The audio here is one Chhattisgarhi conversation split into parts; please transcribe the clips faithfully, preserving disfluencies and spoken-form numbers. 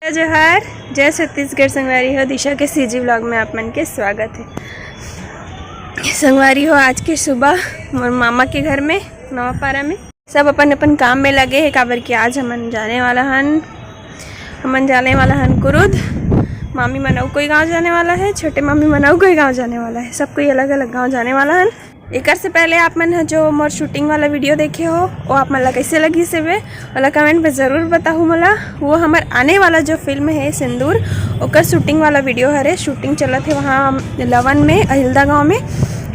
जय जोहार, जय छत्तीसगढ़ संगवारी हो। दिशा के सीजी व्लॉग में आप मन के स्वागत है। संगवारी हो, आज के सुबह मोर मामा के घर में, नवापारा में, सब अपन अपन काम में लगे हे, काबर कि आज हमन जाने वाला हन, हमन जाने वाला हन कुरुद। मामी मन अउ कोई गांव जाने वाला है, छोटे मामी मन अउ कोई गांव जाने वाला है, सब कोई अलग अलग गांव जाने वाला हन। एकर से पहले आप मन ह जो मोर शूटिंग वाला वीडियो देखे हो, वो आप मन ला कैसे लगिस हवे, ओला कमेंट में जरूर बताहू मोला। वो हमर आने वाला जो फिल्म है सिंदूर, ओकर शूटिंग वाला वीडियो हरे, शूटिंग चलत है वहाँ लवन में, अहिलदा गांव में,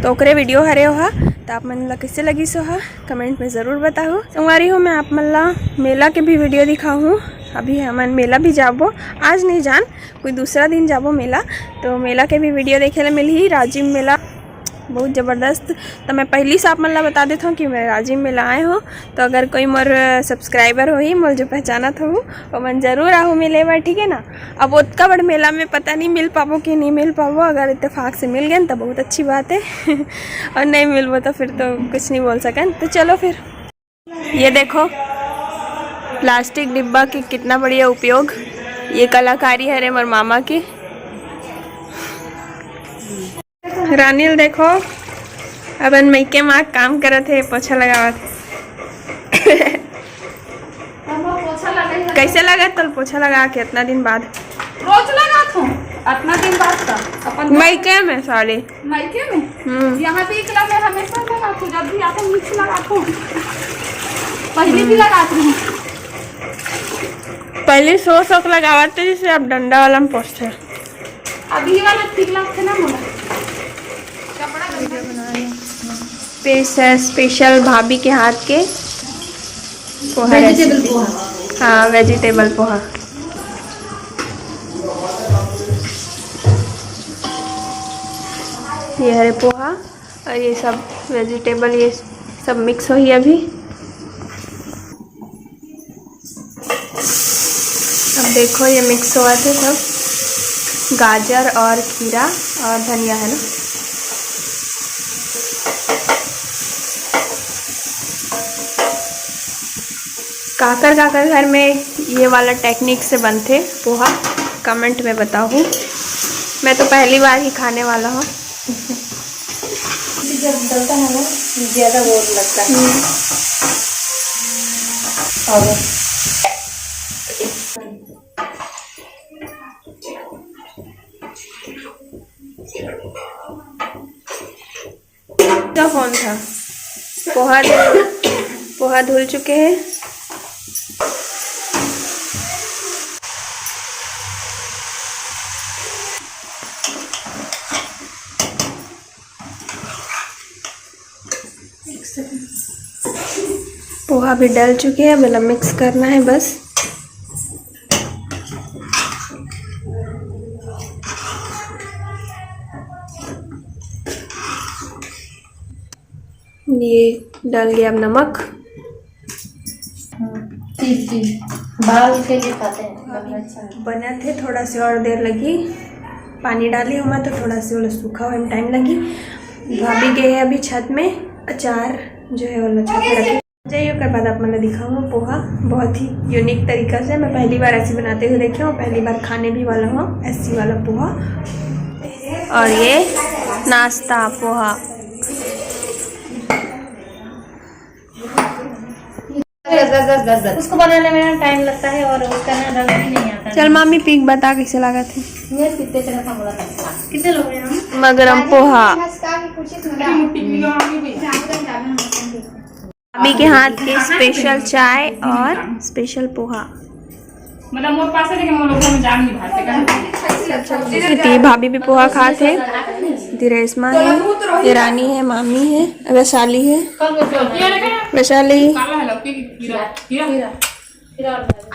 तो ओकरे वीडियो हरे ओहा। तो आप मन ला कैसे लगिस ओहा, कमेंट में जरूर बताहू। संगवारी हो, मैं आप मन ला मेला के भी वीडियो दिखाहूँ। अभी हमन मेला भी जाबो, आज नहीं जान, कोई दूसरा दिन जाबो मेला, तो मेला के भी वीडियो देखे ला मिलही। राजिम मेला बहुत जबरदस्त। तो मैं पहली से आप मन ला बता देत हूँ कि मैं राजिम मेला आए हूँ, तो अगर कोई मोर सब्सक्राइबर होही, मोर जो पहचानत हो, ओमन जरूर आहू मिले बर, ठीक है ना। अब ओतका बड़ मेला में पता नहीं मिल पाबो कि नहीं मिल पाबो, अगर इत्तेफाक से मिल गए तो बहुत अच्छी बात है और नहीं मिलबो तो फिर तो कुछ नहीं बोल सकन। तो चलो फिर, ये देखो प्लास्टिक डिब्बा के कितना बढ़िया उपयोग। ये कलाकारी हरे मोर मामा की। रानील देखो, अपन मइके माँ काम करत है, पोछा लगावत है। हमर पोछा लगे है। कैसे लगा तोल पोछा लगा के इतना दिन बाद? रोज लगात हूँ, इतना दिन बाद का। अपन मइके में, सॉरी। मइके में? हम्म। यहाँ पे इकला में हमेशा लगात हूँ, जब भी आते हैं नीचे लगात हूँ। पहले भी लगात रही। पहले सो सो के लगावत थे, जैसे अब डंडा वाला में पोछते हैं। अभी वाला ठीक लगते ना मोला। कपड़ा गंदा। पेश है स्पेशल भाभी के हाथ के पोहा वेजिटेबल रेसिपी। पोहा। हाँ, वेजिटेबल पोहा। ये हरे पोहा और ये सब वेजिटेबल, ये सब मिक्स होही अभी। अब देखो, ये मिक्स होवत है सब, गाजर और खीरा और धनिया है ना। काकर काकर घर में ये वाला टेक्निक से बनथे पोहा, कमेंट में बताओ। मैं तो पहली बार ही खाने वाला हूँ। जब डलता है ना, ज़्यादा वो लगता है। हम्म। और का कौन था? पोहा धुल, पोहा धुल चुके हैं। पोहा भी डल चुके हैं, अब एला मिक्स करना है बस। ये डाल दिया अब नमक। हम्म, ठीक, ठीक। बाल के लिए खाते हैं, तब अच्छा। बनत है, थोड़ा सी और देर लगी। पानी डाली हूँ मैं, तो थोड़ा सी ओला सूखा होए में टाइम लगी। भाभी गए हैं अभी छत में, अचार जो है वो छत में रखी। जाइए, ओकर बाद आप मन ला दिखाऊँ पोहा। बहुत ही यूनिक तरीका से मैं पहली बार ऐसी बनाते हुए देखे हूँ, पहली बार खाने भी वाला हूँ ऐसी वाला पोहा। और ये नाश्ता पोहा। उसको बनाने में ना टाइम लगता है और उसका ना रंग भी नहीं आता। चल मामी, पी के बता कैसे लागत है। ये कितने तरह का बोला था? कितने लोग हैं हम? मगरम पोहा। भाभी के हाथ के स्पेशल चाय और स्पेशल पोहा। मतलब मोर पास है, लेकिन मोर लोग हम जान नहीं भाते का। ती भाभी भी पोहा खात हे। ती रेशमा है, ये रानी है, मामी है, वैशाली है। वैशाली।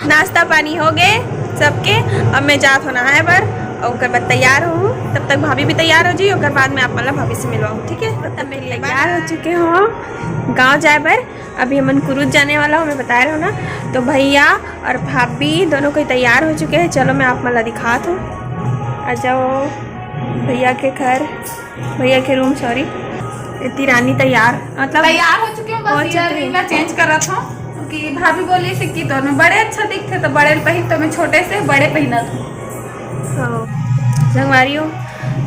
नाश्ता पानी हो गए सबके। अब मैं जात हो नहाए बर, और ओकर बाद तैयार हूँ। तब तक भाभी भी तैयार हो जाई, ओकर बाद मैं आप मन ला भाभी से मिलवाऊँ, ठीक है? तब मैं तैयार हो चुके हूँ गाँव जाए बर। अभी हमन कुरुद जाने वाला हूँ, मैं बताए रहो ना। तो भैया और भाभी दोनों कोई तैयार हो चुके हैं। चलो मैं आप मन ला दिखात हूँ। आ जाओ भैया के घर, भैया के रूम, सॉरी। इतनी रानी तैयार, मतलब तैयार हो चुके हो, बस हो ये चुके हैं। रीला चेंज कर रहा था। कि भाभी बोलिस कि दोनों बड़े अच्छा दिखथे, तो बड़े पहिन, तो मैं छोटे से बड़े पहिनत हूँ। हाँ, संगवारी हो,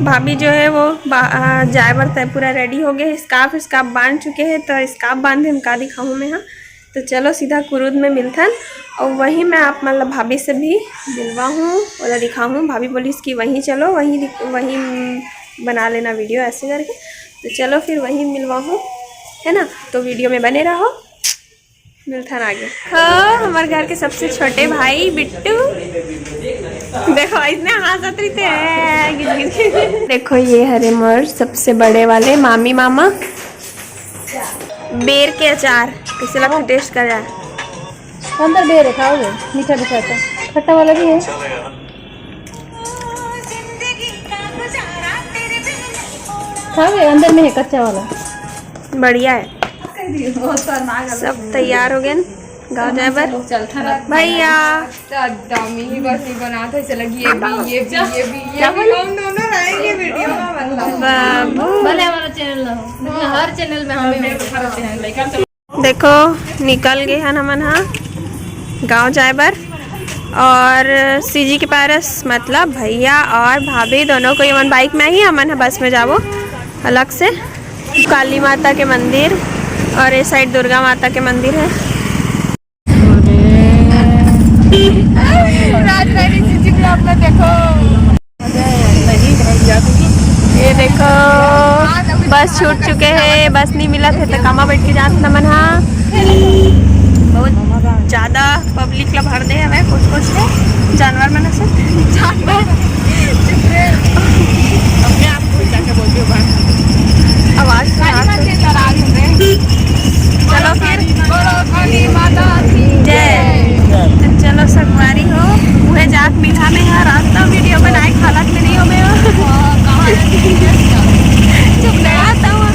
भाभी जो है वो बा-, आ, जाए बर तय पूरा रेडी हो गए, स्कार्फ स्कार्फ बांध चुके हैं, तो स्कार्फ बांधे हम का दिखाऊँ मैं, हाँ। तो चलो सीधा कुरुद में मिलथन, और वहीं मैं आप मन ला भाभी से भी मिलवा हूँ, ओला दिखा हूँ। भाभी बोलिस कि वहीं चलो, वहीं दिख-, वहीं बना लेना वीडियो ऐसे करके। तो चलो फिर वहीं मिलवा हूँ, है ना। तो वीडियो में बने रहो, मिलथन आगे। हाँ, हमारे घर के सबसे छोटे भाई बिट्टू, देखो इसने हाथ अतरी थे। देखो ये हरे मोर सबसे बड़े वाले मामी मामा, बेर के अचार कैसे लगता, टेस्ट कर जाए। अंदर बेर है, खाओगे? मीठा मीठा था, खट्टा वाला भी है। खाओगे? अंदर में है कच्चा वाला। बढ़िया है। सब तैयार हो गए गाँव जाए बर। भैया। तो dummy ही बस नहीं बनाते, चला ये भी, ये भी, ये भी, ये भी। हम दोनों रहेंगे वीडियो में, मतलब। बाबू। भले हमारा चैनल ना हो, लेकिन हर चैनल में हमें हर चैनल। देखो, निकल गए हन हमन हा गाँव जाए बर। और सीजी के पारस, मतलब भैया और भाभी दोनों को, हमन बाइक में ही, हमन हा बस में जाबो अलग से। काली माता के मंदिर और ये साइड दुर्गा माता के मंदिर है। राजधानी सीजी ब्लॉग में देखो। ये देखो, बस छूट चुके हैं, बस नहीं मिला थे तो कामा बैठ के जात न मन हा। बहुत ज्यादा पब्लिक ला भर दे हवे, कुछ कुछ ले जानवर मन से। जानवर अपने आप को जाके बोलते हो बाहर। आवाज सुना। चलो फिर। जय। तो चलो संगवारी हो, उहे जात मिला में यहाँ रास्ता वीडियो बनाए, खालक में नहीं हो मैं। चुप लगा था वो।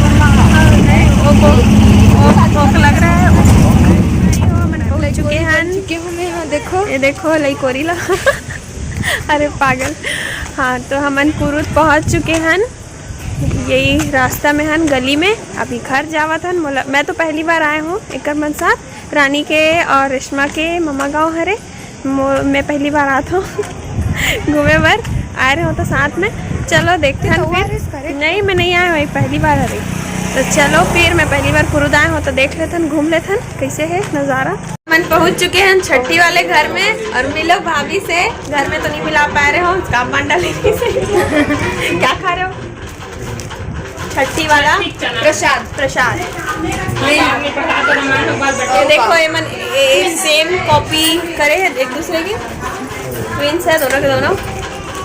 वो भूख, वो भूख लग रहा है। हमन पहुँच चुके हैं। चुके हमें यहाँ देखो। ये देखो लई कोरी ला। अरे पागल। हाँ, तो हमन कुरुद पहुँच चुके हैं। यही रास्ता में हन, गली में। अभी घर जावत हन। मोला, मैं तो पहली बार आए हूँ एकर मन साथ, रानी के और रेशमा के ममा गाँव हरे। मो-, मैं पहली बार आत हूँ घूमे बर, आए रहे हो तो साथ में। चलो देखते हैं फिर। नहीं, मैं नहीं आया हूँ, पहली बार हरे। तो चलो फिर, मैं पहली बार कुरुद आए हूँ, तो देख लेथन, घूम लेथन कैसे है नज़ारा। मन पहुँच चुके हैं छठी वाले घर में और मिलो भाभी से। घर में तो नहीं मिला पा रहे हो, उसका मंडल क्या खा रहे हो? छठी वाला प्रसाद, प्रसाद। ये देखो, ये मन, ये सेम कॉपी करे हैं एक दूसरे की, ट्विंस है दोनों के दोनों।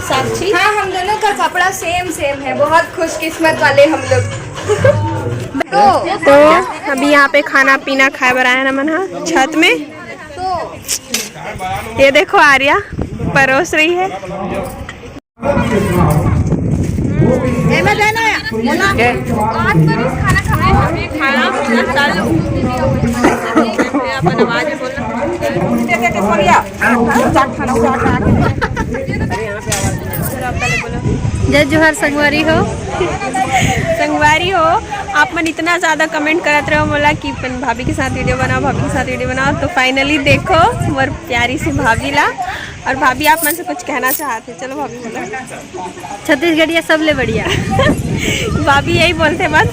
साक्षी। हाँ, हम दोनों का कपड़ा सेम सेम है, बहुत खुशकिस्मत वाले हम लोग। तो अभी यहाँ पे खाना पीना खाए बर आए ना मन हा छत में। ये देखो आर्या परोस रही है। एमे देना है। आज तो खाना खावे, खाना पीना चालू। अपन आवाज बोलना। जय जोहार संगवारी हो। संगवारी हो, आप मन इतना ज्यादा कमेंट करत रहो मोला कि अपन भाभी के साथ वीडियो बनाओ, भाभी के साथ वीडियो बनाओ। तो फाइनली देखो मोर प्यारी सी भाभी ला, और भाभी आप मन से कुछ कहना चाहत है। चलो भाभी बोलो। छत्तीसगढ़िया सबले बढ़िया। भाभी यही बोलते बस।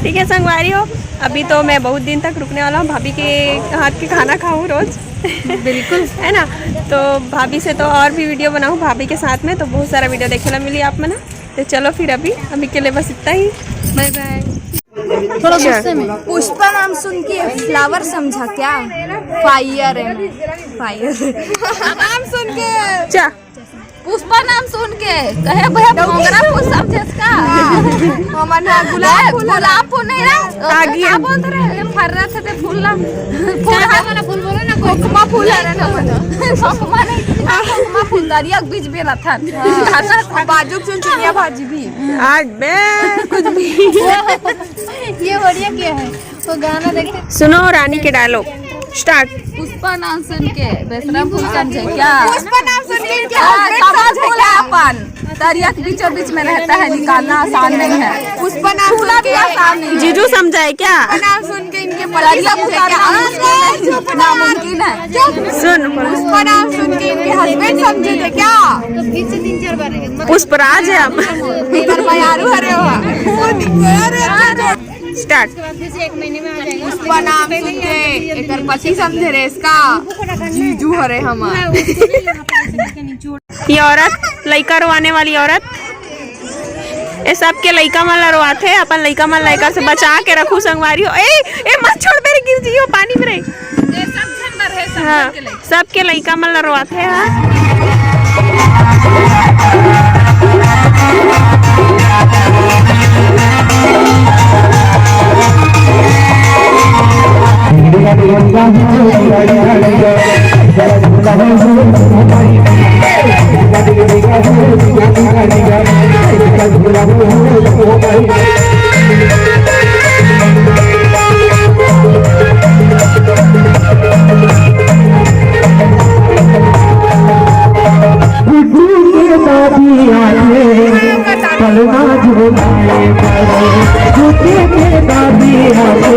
ठीक है संगवारी हो, अभी तो मैं बहुत दिन तक रुकने वाला हूँ भाभी के हाथ के खाना खाऊँ रोज। बिल्कुल। है ना, तो भाभी से तो और भी वीडियो बनाऊँ भाभी के साथ में, तो बहुत सारा वीडियो देखे ला मिली आप मन। तो चलो फिर अभी, अभी के लिए बस इतना ही। बाय बाय। थोड़ा गुस्से में। पुष्पा नाम सुन के फ्लावर समझा क्या? फायर है ना, फायर। नाम सुन के। चा। पुष्पा नाम सुन के कहे भैया मोगरा फूल समझे का? हाँ। हमन हा गुलाब फूल। गुलाब फूल नहीं ना? आगी का है। बोलते रहे? फर्रा थे ते फूल ला। फूल का वाला फूल बोलो ना, कोई खोखमा फूल है ना, खोखमा नहीं, खोखमा फूल दरिया के बीच में रथन। हाँ। बाजू के चुनचुनिया भाजी भी। आज बे कुछ भी। ये बढ़िया किया है। तो गाना देखे। सुनो रानी के डायलॉग स्टार्ट। पुष्पा नाम सुन के बेसरम फूल समझे क्या? पुष्पा नाम सुन के क्या? हाँ, समझ फूला अपन। दरिया के बीचों बीच में रहता है, निकालना आसान नहीं है। पुष्पा नाम सुन के आसान नहीं है। जीजू समझाए क्या? पुष्पा नाम सुन के इनके पति समझे क्या? नामुमकिन है। सुन, पुष्पा नाम सुन के इनके हस्बैंड समझे थे क्या? पुष्पराज है अब। इधर मयारू हरे हो। स्टार्ट। पुष्पा नाम सुन के एकर पति समझे रे इसका जीजू हरे हमार। ये औरत, लइका रोवाने वाली औरत, ये सबके लइका मन ला रोवाथे। अपन लइका मन ला एकर से बचा के रखू संगवारी हो। ए, ए, मत छोड़ दे रे, गिर जियो पानी में रे। हाँ, सबके लइका मन ला रोवाथे। हाँ। गुड्डू के दादी आके पलना झुलाए पड़े, गुड्डू के दादी आके।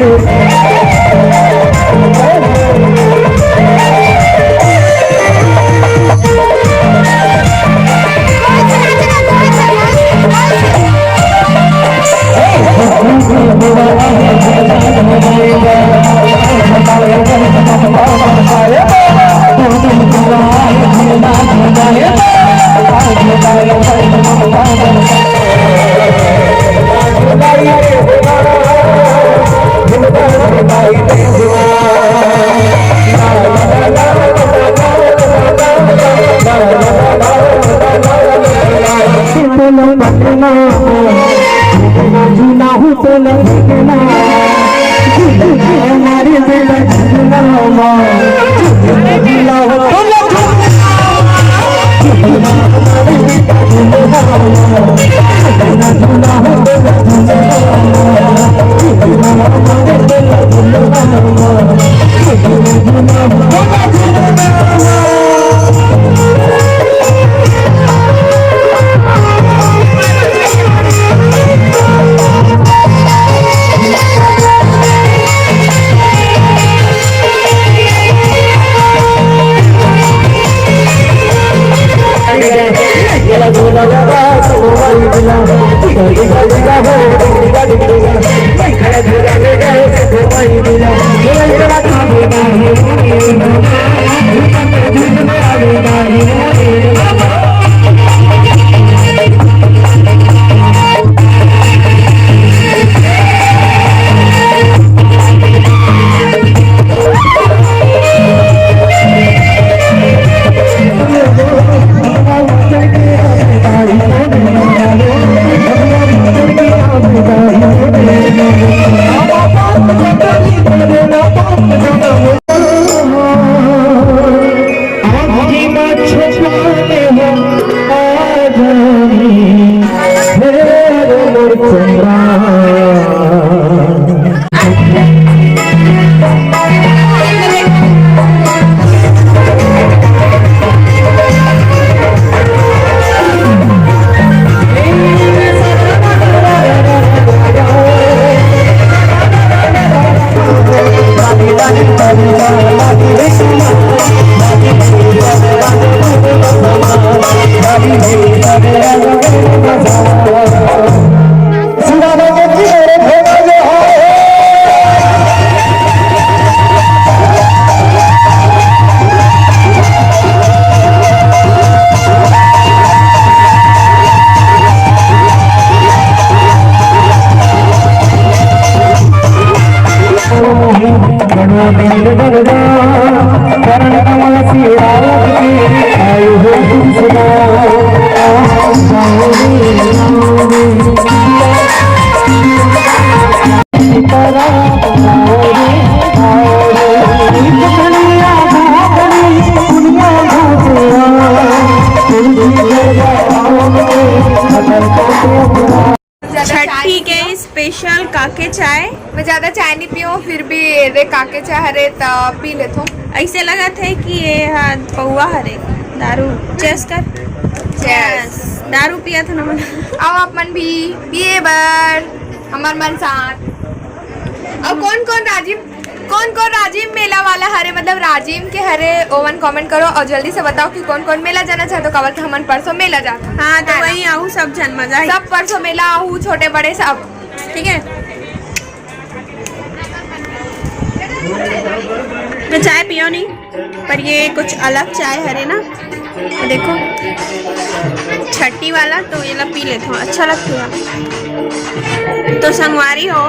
छठी के स्पेशल काके चाय। मैं ज्यादा चाय नहीं पीऊँ, फिर भी ये काके चाय हरे त पी लेथों। ऐसे लगत हे कि ये हा पौवा हरे। दारू। Cheers कर। Cheers। दारू पिया था ना मन। आओ आप मन भी पिए बर हमर मन साथ। अउ कौन कौन राजिम, कौन कौन राजिम मेला वाला हरे, मतलब राजिम के हरे, ओमन comment करो अउ जल्दी से बताओ कि कौन कौन मेला जाना चाहते हो, काबर कि हमन परसों मेला जात हन। हाँ, तो है ना? वही आहू सब झन, मजा ही। सब परसों मेला आहू, छोटे बड़े सब, ठीक है। तो चाय पियो नहीं, पर ये कुछ अलग चाय हरे ना, देखो छट्टी वाला, तो ये ला पी लेथों, अच्छा लगथे। तो संगवारी हो,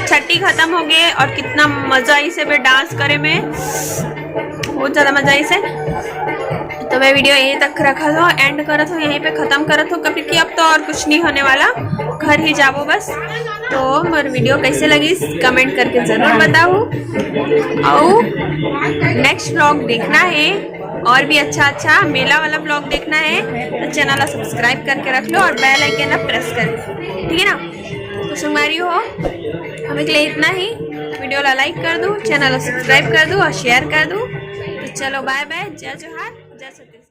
छट्टी खतम हो गे अउ कितना मजा आइसे बे dance करे में, बहुत ज्यादा मजा आइसे। तो मैं video यहीं तक रखत हों, end करत हों, यहीं पे खतम करत हों, क्योंकि अब तो अउ कुछ नहीं होने वाला, घर ही जाबो बस। तो मोर video कैसे लगिस, comment करके जरूर बताहू। अउ next vlog देखना हे, अउ भी अच्छा अच्छा मेला वाला vlog देखना हे, तो channel ला subscribe करके रख लो अउ bell icon ला press कर लो, ठीक है ना? तो संगवारी हो, अभी के लिए इतना ही। Video ला like कर दो, channel ला subscribe कर दो अउ share कर दो। तो चलो, bye bye, जय जोहार, जय छत्तीसगढ़।